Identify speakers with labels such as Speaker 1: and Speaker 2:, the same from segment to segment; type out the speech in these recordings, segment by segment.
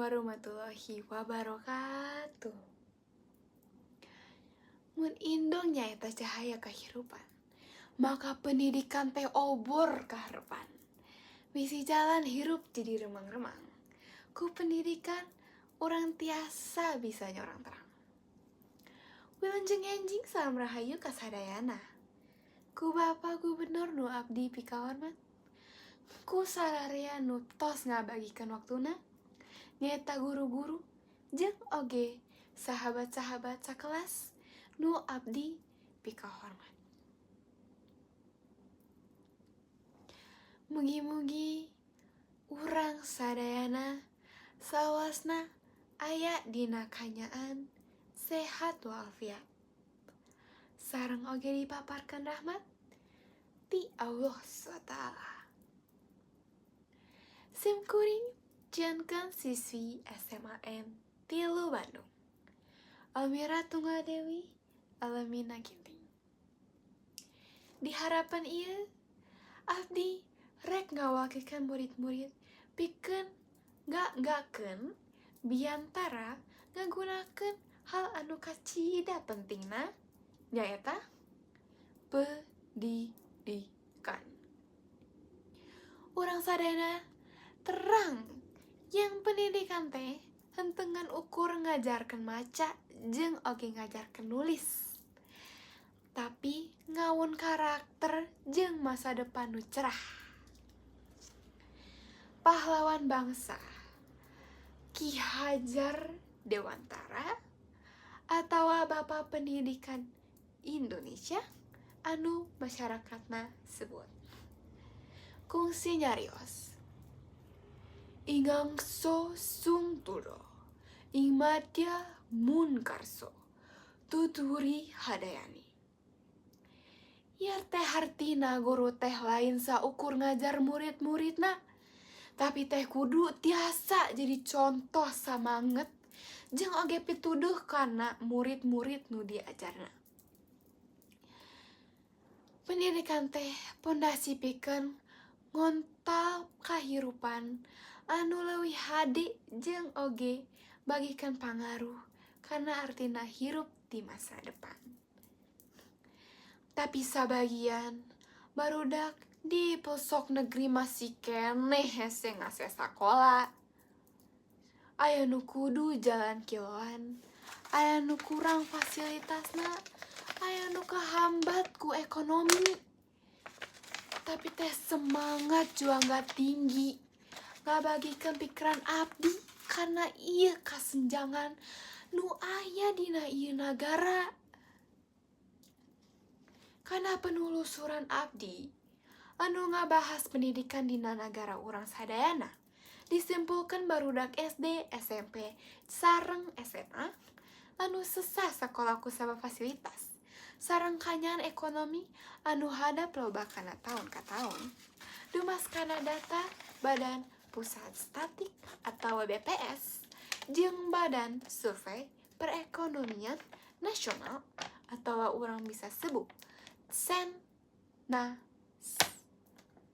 Speaker 1: Warahmatullahi wabarakatuh. Mun indung nyaeta cahaya kehidupan, maka pendidikan teh obor kaharepan. Bisi jalan hirup jadi remang-remang. Ku pendidikan urang tiasa bisa nyorang terang. Wilujeng enjing, salam rahayu kasadayana. Ku Bapak Gubernur nu abdi pikahormat. Ku sararea nu tos ngabagikeun waktuna, nyaeta guru-guru jeung oge sahabat-sahabat sakelas nu abdi pikahormat. Mugi-mugi urang sadayana sawasna aya dina kanyaan sehat walafiat. Sareng oge dipaparkeun rahmat ti Allah SWT. Sim kuring janten siswi SMAN 3 Bandung. Almira Tunggal Dewi Alamina Ginting. Di harapan ieu, abdi rek ngawakilkeun murid-murid pikeun ngagangkeun biantara ngagunakeun hal anu kacida pentingna, nyaeta pendidikan. Urang sadayana terang yang pendidikan teh henteu ngan ukur ngajarkeun maca jeung oge ngajarkeun nulis, tapi ngawon karakter jeung masa depan nu cerah. Pahlawan bangsa Ki Hajar Dewantara atau Bapak Pendidikan Indonesia anu masyarakatna sebut kungsi nyarios, "Ing angso sung tudo, ing madya mun karso, tut wuri handayani." Ieu teh hartina guru teh lain saukur ngajar murid-muridna, tapi teh kudu tiasa jadi contoh samanget jeung oge pituduh kana murid-murid nu diajarna. Pendidikan teh pondasi pikeun ngontal kahirupan anu leuwih hade jeung oge bagikeun pangaruh kana artina hirup di masa depan. Tapi sabagian barudak di pelosok negeri masih keneh hese ngakses sakola. Aya nu kudu jalan kiloan, aya nu kurang fasilitasna, aya nu kahambat ku ekonomi. Tapi teh semangat juang gak tinggi, ngabagikeun pikiran abdi karena ieu kasenjangan nu aya dina ieu nagara. Kana penulusuran abdi anu ngabahas pendidikan dina nagara urang sadayana, disimpulkan barudak SD, SMP, sareng SMA anu sesah sakola ku sabab fasilitas sareng kanyaan ekonomi anu hadap loba kana taun ka taun. Dumas kana data Badan Pusat Statistik atau BPS jeung Badan Survei Perekonomian Nasional atau urang bisa sebut SENAS.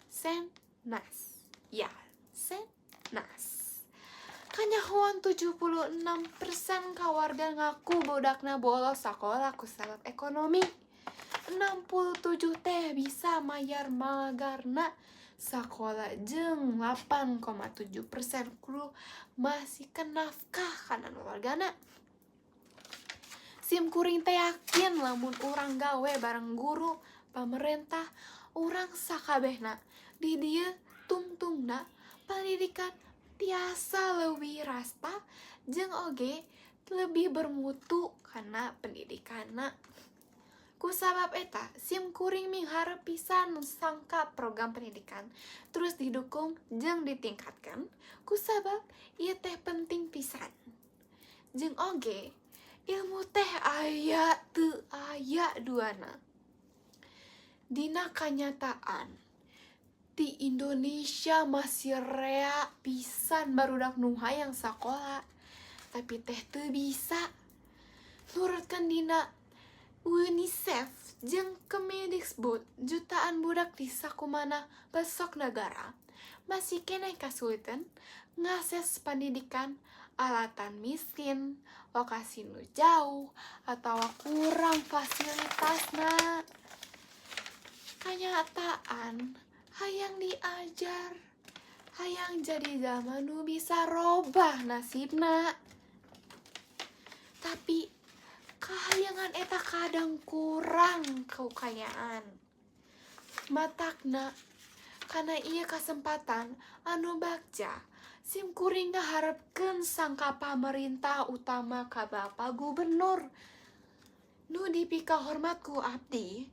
Speaker 1: SENAS ya, SENAS. Kanyahoan 76% kawarga ngaku budakna bolos sakola ku sabab ekonomi. 67 teh bisa mayar magarna sakola jeung 8,7% kudu masihkeun nafkah kana wargana. Sim kuring teh yakin lamun urang gawe bareng guru, pamerentah, urang sakabehna di dieu tungtungna pendidikan tiasa leuwih rasta jeung oge lebih bermutu kana pendidikanna. Ku sabab eta, sim kuring miharep pisan sangka program pendidikan terus didukung jeung ditingkatkan ku sabab ieu teh penting pisan. Jeung oge ilmu teh aya teu aya duana. Dina kanyataan di Indonesia masih rea pisan barudak nu hayang sakola, tapi teh teu bisa. Nurutkeun dina UNICEF jeung Kemendikbud, jutaan budak di sakumana pelosok nagara masih keneh kasulitan ngakses pendidikan Alatan miskin, lokasi nu jauh, atau kurang fasilitasna. Kenyataan hayang diajar, hayang jadi jalma nu bisa robah nasibna. Tapi kahayangan eta kadang kurang kaukayaan. Matakna kana ieu kasempatan anu bagja, sim kuring ngaharepkeun sangka pamarentah, utama ka Bapak Gubernur nu dipikahormat ku abdi,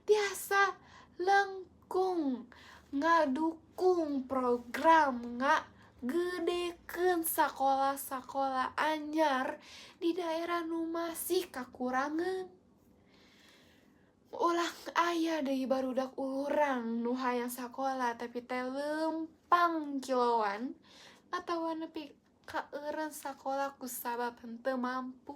Speaker 1: tiasa langkung ngadukung program ngagedekeun sakola-sakola anyar di daerah nu masih kakurangan. Ulah aya deui barudak urang nu hayang sakola tapi teh leumpang kiloan atawa nepi ka eureun sakola kusabab henteu mampu.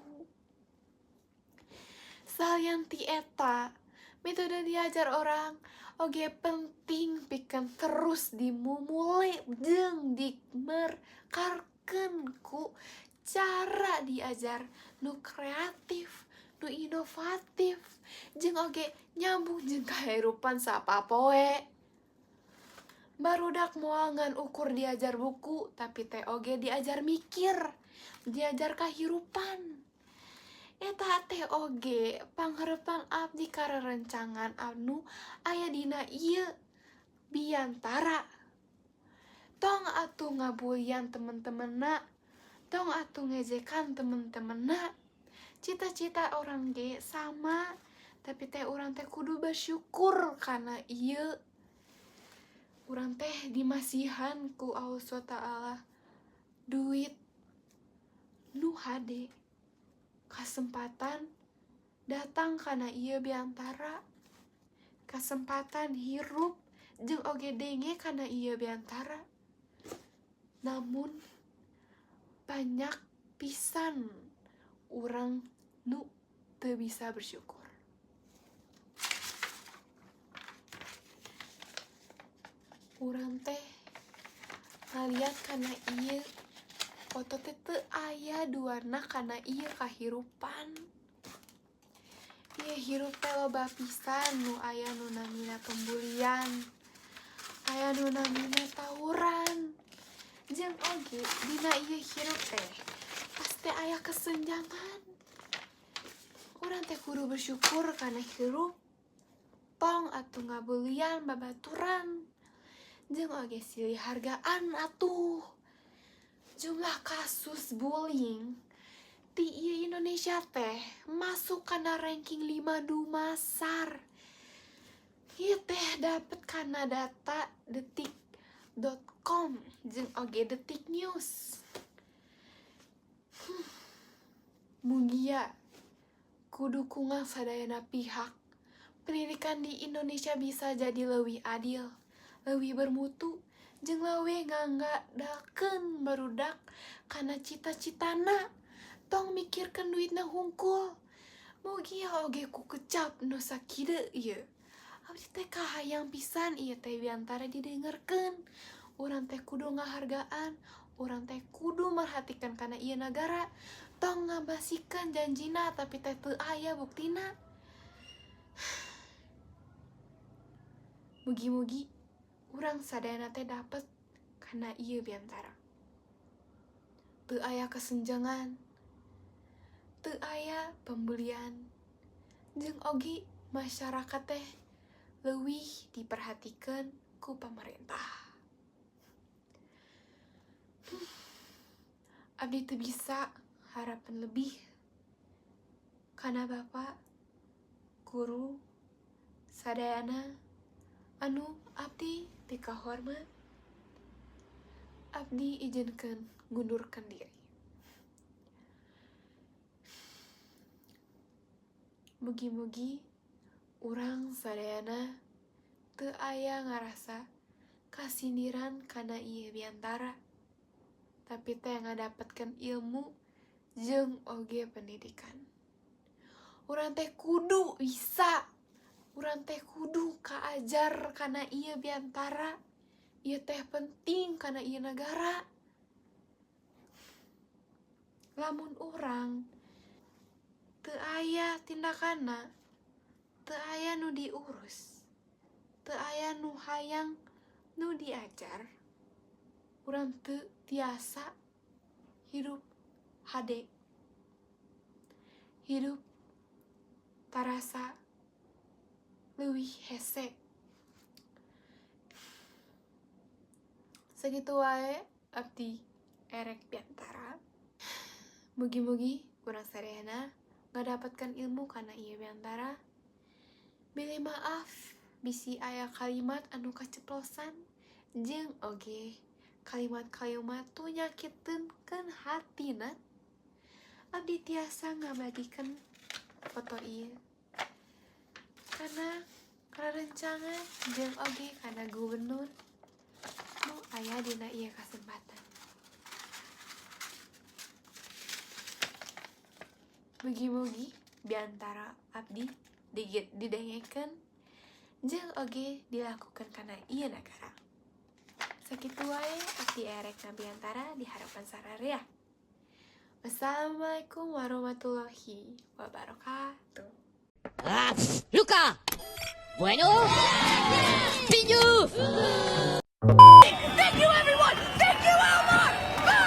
Speaker 1: Salian ti eta, metode diajar urang oge penting pikeun terus dimumule jeung dimerkarkeun ku cara diajar nu kreatif, nu inovatif, jeung oge nyambung jeung kahirupan sapapoe. Barudak moal ngan ukur diajar buku, tapi teh oge diajar mikir, diajar kahirupan. Eta teh oge pangharepan abdi ka rerencangan anu aya dina ieu biantara. Tong atuh ngabulian temen-temenna, tong atuh ngejekan temen-temenna. Cita-cita urang ge sama, tapi teh urang teh kudu bersyukur kana ieu. Urang teh dimasihan ku Allah SWT duit nu hade, kesempatan datang kana ieu biantara, kesempatan hirup jeung oge denge kana ieu biantara. Namun banyak pisan urang nu teu bisa bersyukur. Urang teh ngaliat kana ieu foto teh teu aya duana kana ieu kahirupan. Ieu hirup teh loba pisan nu aya nu namina pembulian, aya nu namina tawuran, jeung oge dina ieu hirup teh pasti aya kesenjangan. Urang teh kudu bersyukur kana hirup, tong atuh ngabulian babaturan, jeung oge silih hargaan atuh. Jumlah kasus bullying di ieu Indonesia teh masuk kana ranking 5 dumasar. Ieu teh dapet kana data detik.com jeung oge Detik News. Mugia ku dukungan sadayana pihak, pendidikan di Indonesia bisa jadi leuwih adil, leuwih bermutu, jeung leuwih nganggadakeun barudak kana cita-citana. Tong mikirkeun duitna hungkul. Mugia oge ku kecap nu sakieu ieu. Abdi teh kahayang pisan ieu teh biantara didengerkeun. Urang teh kudu ngahargaan, urang teh kudu merhatikan kana ieu nagara. Tong ngabasikeun janjina tapi teh teu aya buktina. Mugi-mugi urang sadayana teh dapet kana ieu biantara. Teu aya kesenjangan, teu aya pembelian, jeung oge masyarakat teh leuwih diperhatikeun ku pamarentah. Abdi teu bisa harapan lebih kana Bapak, guru, sadayana anu abdi pikahormat. Abdi izinkeun ngundurkeun diri. Mugi-mugi urang sadayana teu aya ngarasa kasindiran kana ieu biantara, tapi teh ngadapetkeun ilmu jeung oge pendidikan. Urang teh kudu bisa, urang teh kudu kaajar kana ieu biantara. Ieu teh penting kana ieu nagara. Lamun urang teu aya tindakanna, teu aya nu diurus, teu aya nu hayang nu diajar, urang teu tiasa hirup hade, hirup tarasa leuwih hese. Sakitu wae abdi erek biantara. Mugi-mugi urang sadayana ngadapatkan ilmu kana ieu biantara. Bilih maaf bisi aya kalimat anu kaceplosan jeung oge kalimat-kalimat nu nyakiteunkeun hatina. Abdi tiasa ngabagikeun foto ieu kana rerencangan jeung oge kana gubernur nu aya dina ieu kasempatan. Mugi-mugi biantara abdi didengekeun jeung oge dilakukeun kana ieu nagara. Sakitu wae abdi erek ngabiantara di harapan sararea. Wassalamualaikum warahmatullahi wabarakatuh.
Speaker 2: Ah, Luca. Bueno. Pignouf.
Speaker 3: Thank you, everyone! Thank you, Elmar! Go!